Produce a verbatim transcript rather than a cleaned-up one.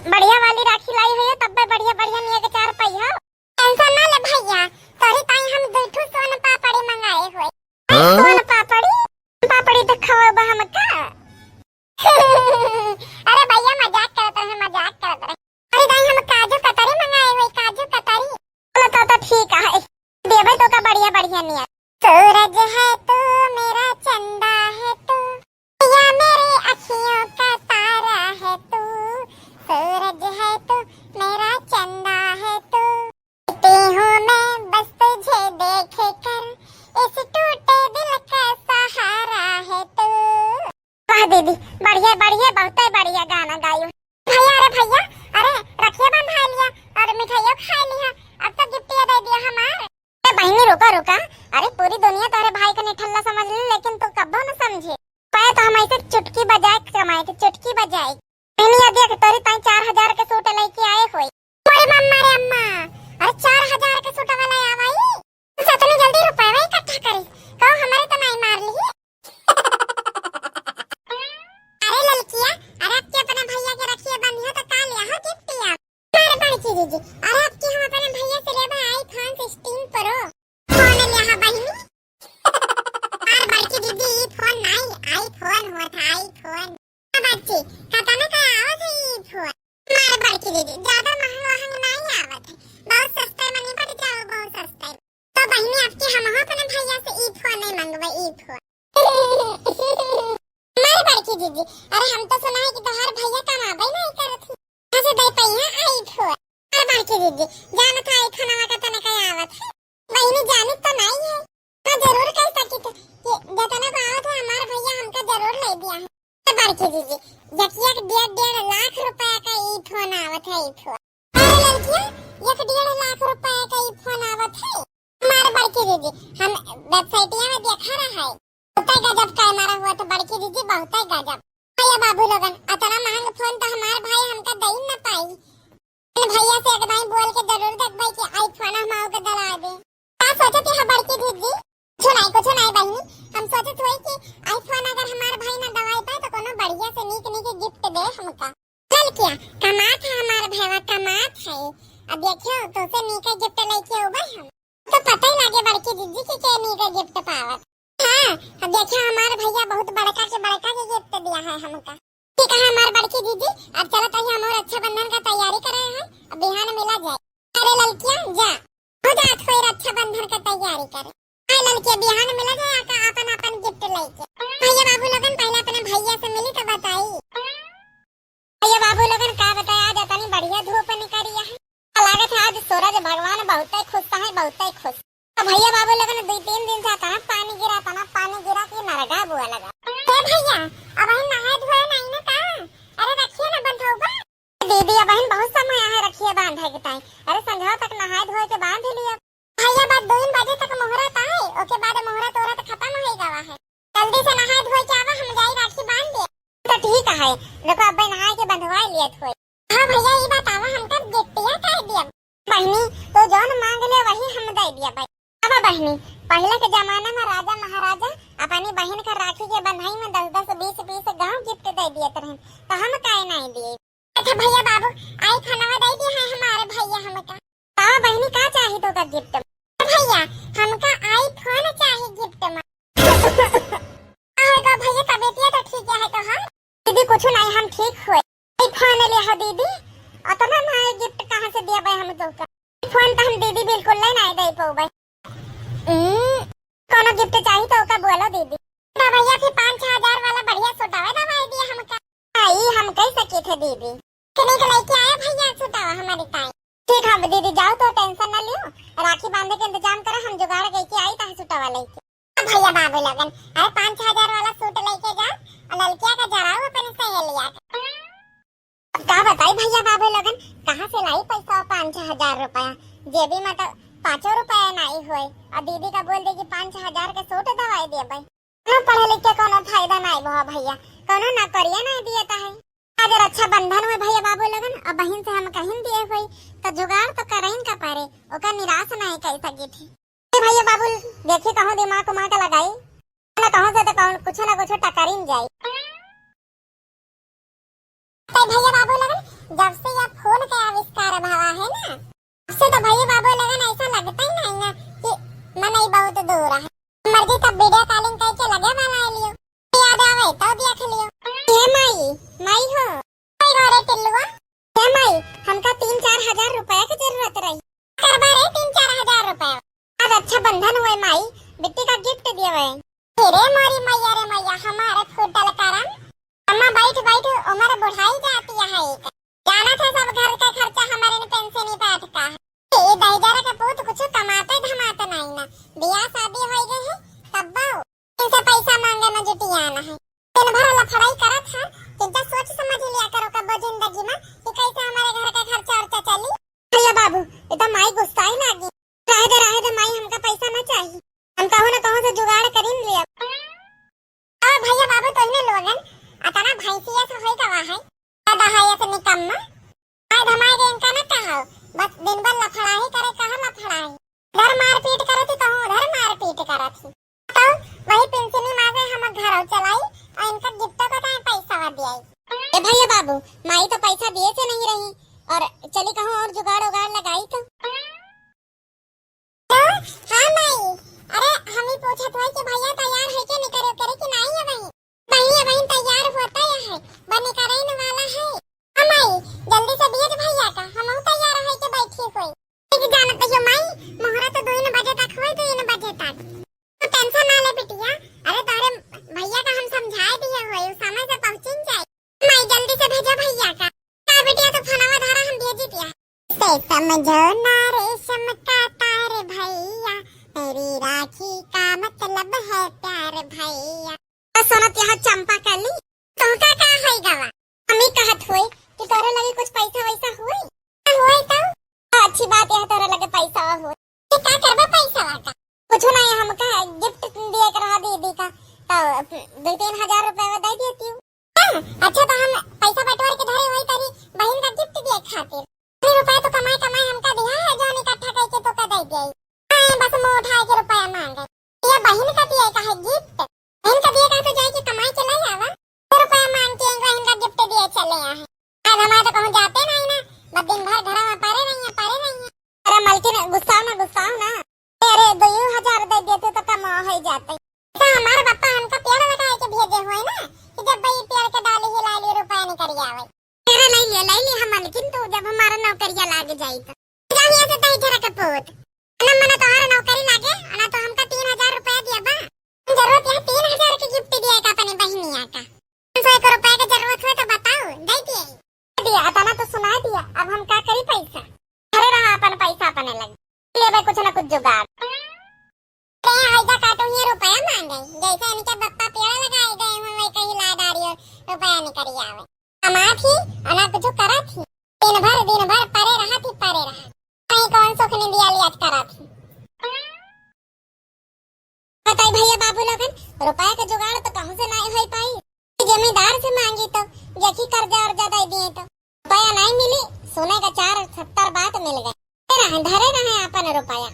बढ़िया वाली राखी लाई हुई है, तब बढ़िया बढ़िया निया के चार पइहा। Tension ना ले भइया, तोरी ताई हम दुइ ठो सोन पापड़ी मंगाए हुए। हाँ? सोन पापड़ी? पापड़ी तो खवाबा हमका। अरे भइया, मजाक करत रहे, मजाक करत रहे। अरे दाई, हम काजू कतरी मंगाए हुए, काजू कतरी। चलो तो, तो ठीक है, देबे तोका बढ़िया बढ़िया निया। सूरज है तू, मेरा चंदा है तू, या मेरी अखियों का तारा है तू। सूरज है तू, मेरा चंदा है तू, जीती हूँ मैं बस तुझे देख कर, इस टूटे दिल का सहारा है तू। वाह दीदी, बढ़िया बढ़िया, बहुते बढ़िया गाना गायू। भइया, अरे भइया, अरे रखिया बंधा लिया और मिठाइयों खा लिया, अब तो gift ये दे दिया हमार। ए बहिनी, रुका रुका, अरे पूरी दुनिया तोहरे भाई के निठल्ला समझ ले, लेकिन तू कब्बो न समझे। पाए तो हम ऐसे चुटकी बजाए कमाए के, चुटकी बजाए। बहिनी, ये देख, तोरी ताई चार हजार के सूट लेके आए होई। अरे मम्मा रे अम्मा, अरे चार हजार के सूट वाला आवाई, से इतनी जल्दी रुपया इकट्ठा करी, कहो हमारे तो नहीं मार ली। अरे ललकिया, अरे आपके अपने भइया के रखिया बंधी हो तो का लिया हो gift या? अरे बड़की दीदी, अरे आपके हम अपने भइया से लेबे iPhone sixteen Pro। फोन लिया हो बहिनी? अरे बड़की दीदी, ई फोन नहीं, iPhone होत है, iPhone। बच्ची, कतना का आवत है ई फोन? मार बड़की दीदी, ज्यादा महंग वहंग नहीं आवत है, बहुत सस्ते में निपट जाओ, बहुत सस्ते। तो बहिनी, आपके हम अपने भइया से ई फोन नहीं मंगवे, ई फोन। मार बड़की दीदी, अरे हम तो सुना है कि तोहार भइया कमाबे नहीं करत ही, कहाँ से दे पइहा iPhone? मार बड़की दीदी, जानत है iPhone वा का तने का आवत है? बहिनी, जानित तो नहीं है, हाँ, जरूर कह सकित कि जतना का आवत है, हमार भइया हमका जरूर ले दिया है। तो बड़की दीदी, यकिया के डेढ़, डेढ़ लाख रुपया का ई फोन आवत है, ई फोन। अरे लड़किया, एक डेढ़ लाख रुपया का ई फोन आवत है। हमार बड़की दीदी, हम website में देखा रहा है, उतना गजब कैमरा हुआ तो बड़की दीदी, बहुत गजब। भइया बाबू लोगन, अतना महंग फोन तो हमार भाई हमका दे ही ना पाई। भइया से एक दाई बोल के जरूर देखबे कि iPhone हम आओ के दिला दे। का सोचत है बड़की दीदी? कुछ नहीं, कुछ नहीं बहिनी, हम सोचत हुई कि iPhone अगर हमार भाई ना दवाई पाए तो कोनो बढ़िया से नीक नीक gift दे हमका। चल क्या, कमात है हमार भैया, कमात है। अब देखियो, तोसे नीक gift लेके अउबे हम। तो पता ही लागे बड़की दीदी कि के नीक gift पावत। हाँ, अब देखियो, हमार भैया बहुत बड़का के बड़का के gift दिया है हमका। ठीक है हमार बड़की दीदी, अब चलत ही हम और रक्षाबंधन का तैयारी करे हैं, अब बिहान मिला जाए। अरे ललकिया जा, हो जात होई रक्षाबंधन का तैयारी करे। हाँ ललकिया, बिहान मिला जाए आका अपन अपन gift लेके। भैया बाबू लोगन पहले अपने भैया से मिली तो बताई। भैया बाबू लोगन का बताए, आज इतनी बढ़िया धूप निकली है, लागत है आज सूरज भगवान बहुते खुश है, बहुते खुश। तो भैया बाबू लोगन दुई तीन दिन से इतना पानी गिरा, इतना पानी गिरा कि नरगा बुआ लगा। हे भैया, अब हम नहाए धोए नहीं ना का? अरे रखिए ना बंधौबा। दीदी, अब हम बहुत समय आहे रखिए बांधे के ताई। अरे संझा तक नहाए धोए के बांध लिया। भैया, बाद दो बजे तक मुहूर्त आए, ओके बाद मुहूर्त उहूर्त खत्म हो गवा है। जल्दी से नहाए धोए के आवा, हम जाई राखी बांध दे। तो ठीक है, देखो अब नहाए के बंधवा लिया थोए। हाँ भैया, ई बतावा, हमका गिफ्टिया का दिया? बहिनी, तो जौन मांग ले वही हम दे दिया भाई। अब बहिनी, पहले के जमाना में राजा महाराजा अपनी बहिन का राखी के बंधाई में दस दस बीस बीस गाँव gift दे दिए रहे, तो हम काहे नहीं दिए? अच्छा भैया बाबू, iPhone दे दिए हैं हमारे भैया हमका। का बहिनी, का चाही तो का gift? भैया, हमका iPhone चाही gift में। का होगा भैया, तबीयतिया तो ठीक है तो? हाँ दीदी, कुछ नहीं, हम ठीक हुए। iPhone ले हा दीदी, अतना ना gift कहाँ से दिया भाई हम तो का? iPhone तो हम दीदी बिल्कुल ले नहीं दे पाओ भाई। हम्म, कोनो gift चाही तो का बोलो दीदी। तो भैया फिर पाँच छह हजार वाला बढ़िया सूट आवे दवाई दिया हमका। हाँ, ई हम कह सकी थे दीदी। कितने के लेके आए भैया सूट आवा हमारी ताई। ठीक है दीदी, जाओ तो tension ना लियो, राखी बांधे के इंतजाम करो, हम जुगाड़ करके आई ताही सूट वाले के। भैया बाबू लोगन, अरे पाँच छह हजार वाला सूट लेके जा और ललकिया का जराऊ अपनी सहेलिया का। अब का बताई भैया बाबू लोगन, कहाँ से लाई पैसा पाँच छह हजार रुपया? जेबी में तो पाँचों रुपया नहीं होए। और दीदी का बोल दे कि पाँच छह हजार के सूट दवाई देबे। ना पढ़े लिख के कोनो फायदा नहीं बा भैया, कोनो नौकरिया नहीं दिए है। आज रक्षाबंधन हुए भैया बाबू लोगन, अब बहिन से हम कहीं दिए हुई तो जुगाड़ तो करइन का पड़े, ओका निराश नहीं कर सकी थी। ए भैया बाबू, देखी कहूँ दिमाग उमाग लगाई, ना कहूँ से तो कहूँ कुछ ना कुछ टकरिन जाई। तो भैया बाबू लोगन, जब से बियाह शादी होइ गए है, तब इनसे पैसा मांगे में जुटियाना है। दिन भर लफड़ाई करत है, चिंता सोच समझ लिया करो कब्बो जिंदगी में कि कैसे हमारे घर का खर्चा उर्चा चली। भैया बाबू, ये तो माई गुस्सा ही लागी। रहे दे, रहे दे माई, हमका पैसा ना चाहिए, हम कहूँ ना कहूँ से जुगाड़ करीन लिया। और भैया बाबू, तोहने लोगन अतना भैंसिया से होई गवा है, ज्यादा है ऐसे निकम्मा। आए धमाए के इनका ना कहो, बस दिन भर लफड़ाई करे, कहाँ लफड़ाई? इधर मारपीट करत ही, कहूँ उधर मारपीट करत ही। तो वही पिंसिनी माँ से हम घर चलाई और इनका गिफ्ट का कहीं पैसा दियाई। ए भैया बाबू, माई तो पैसा दिए से नहीं रही और चली कहूँ और जुगाड़ उगाड़ लगाई तो। तो हाँ माई, अरे हम ही पूछत हुई कि भैया तैयार है कि निकरे करे कि नहीं है वहीं? वहीं है, वहीं तैयार होता है, बने करेन वाला है। हाँ माई, जल्दी से भेज भैया का, हम तैयार है के बैठी हुई। ठीक जानत हो माई, मुहूर्त तो दो बजे तक हुई, दो बजे तक। तू टेंशन ना ले बिटिया, अरे तोरे भैया का हम समझाए दिए हुए, उ समय से पहुँचिन जाए। माई जल्दी से भेजा भैया का। का बिटिया तू फोनवा धरा हम भेजी दिया। से समझो ना रेशम का तार भैया, तेरी राखी का मतलब है प्यार भैया। तो सुनत यहाँ चंपा कली, तुमका का होई गवा? हम ही कहत होई कि तोरे लगे कुछ पैसा वैसा होई? ना होई तो? तो अच्छी बात यह तोरे लगे पैसा होई। ये का करबा पैसा वाला? कुछ ना, ये हमका गिफ्ट दिए के रहा दीदी का, तो दो तीन हजार रुपए में दे देती हूँ। हाँ, अच्छा तो हम पैसा बटोर के धरे हुई तारी बहन का गिफ्ट दिए खातिर। अरे रुपया तो कमाए कमाए हमका दिया है, जौन इकट्ठा करके तो का दे दिए। हाँ, बस मुंह उठाए के रुपया मांगे। ये बहन का दिए का है गिफ्ट? बहन का दिए का तो जाए के कमाए चला जावा। तो रुपया मांग के बहन का गिफ्ट दिए चले आए हैं। आज हमारे तो कहूँ जाते नहीं ना, बस दिन भर घर में पड़े रहिए, पड़े रहिए। अरे मलकिन गुस्साओ ना, गुस्साओ ना। अरे दो हजार दे देते तो कम हो जाते। तो हमारे पापा हमका पेड़ लगाए के भेजे हुए ना कि जब भाई पेड़ के डाली हिला लिए रुपया निकल आवे। अरे ले लिया, ले लिया हम मलकिन, तो जब हमारा नौकरिया लाग जाई तो। जा यहाँ से तही झरा के पूत। ना मना तोहरा नौकरी लागे, ना तो हमका तीन हजार रुपया दिया बा। जरूरत है तीन हजार के गिफ्ट दिया का अपने बहनिया का। पाँच सौ एक रुपया के जरूरत हुए तो बताओ, दे दिए। दिया, अतना तो सुना दिया, अब हम का करी पैसा? घरे रहा, अपन पैसा अपने लगे। लेबे कुछ ना कुछ जुगाड़। ते हैजा काटू ये रुपया मांगे, जैसे इनके बप्पा पेड़ लगाए गए हुए, वही कहीं ला डारियो रुपया निकल आवे। कमात ही, अना कुछ करत ही। दिन भर, दिन भर परे रहत ही, परे रहत। कहीं कौन सुख निंदिया लियात करत ही। बताई भैया बाबू लोगन, रुपया के जुगाड़ तो कहूँ से नहीं होई पाई। जमींदार से मांगी तो, देखी कर्जा उर्जा दे दिए तो। रुपया नहीं मिली, सुने का चार सत्तर बात मिल गए। धरे रहे, धरे रहे अपन रुपया।